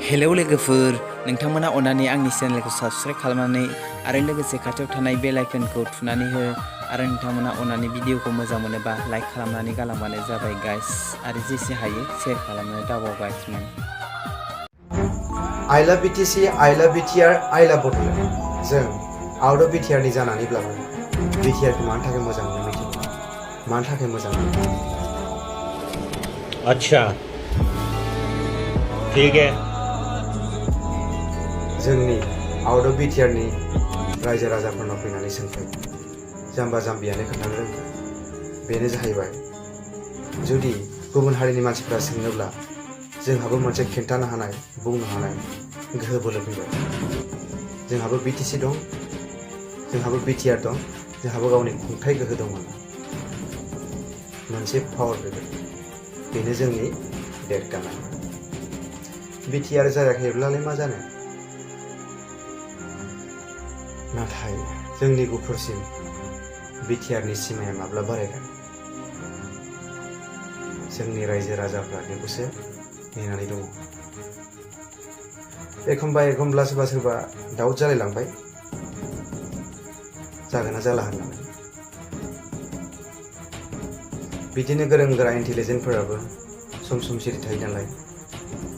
Hello लोगोफोर, नोंथांमोना अन्नानै आंनि चेनेलखौ साबस्क्राइब खालामनानै आरो लोगोसे खाथियाव थानाय बेल आइकनखौ थुनानै हो आरो नोंथांमोना अन्नानै भिडिअखौ मोजां मोनोबा लाइक खालामनानै गालांबानो जाबाय गाइस आरो जेसे हायो शेयार खालामनो दाबाव गाइसमोन। I love BTC, I love BTR, I love Bungdwng। जों आउट अफ BTR नि जानानैब्लाबो BTR खौ मानि थाखाय मोजां मोनो मिथिगौ? मानि थाखाय मोजां मोनो? अच्छा ठीक है। जोंनि आउट अफ BTR नि रायजो राजाफोरनाव फैनानै सोंफै, जाम्बा जाम्बियानो खोन्थानो रोंगौ। बेनो जाहैबाय, जुदि गुबुन हारिनि मानसिफोरा सोङोब्ला जोंहाबो मोनसे खिन्थानो हानाय, बुंनो हानाय गोहो बोलो फैबाय। जोंहाबो BTC दं, जोंहाबो BTR दं, जोंहाबो गावनि खुंथाइ गोहो दंमोन। मोनसे पावार फैबाय, बेनो जोंनि देरगानाय। BTR जायाखैब्लालाय मा जानो? नाथाय जोंनि गुफुरसिम BTR नि सिमाया माब्ला बारायगोन? जोंनि रायजो राजाफ्रा बेखौसो नेनानै दङ। एखमब्ला सोरबा सोरबा दाउट जालायलांबाय, जागोन ना जाला होननानै। बिदिनो गोरों गोरा इन्टेलिजेन्टफोराबो सम सम सिरि थायो नालाय,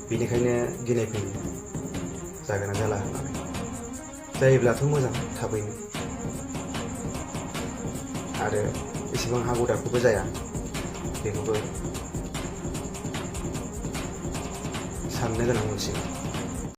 बेनिखायनो गिनाय फैयो, जागोन ना जाला होननानै। जायोब्लाथ' मोजां, थाबैनो। आरो एसेबां हागु दागुबो जाया, बेखौबो साननो गोनां मोनसे।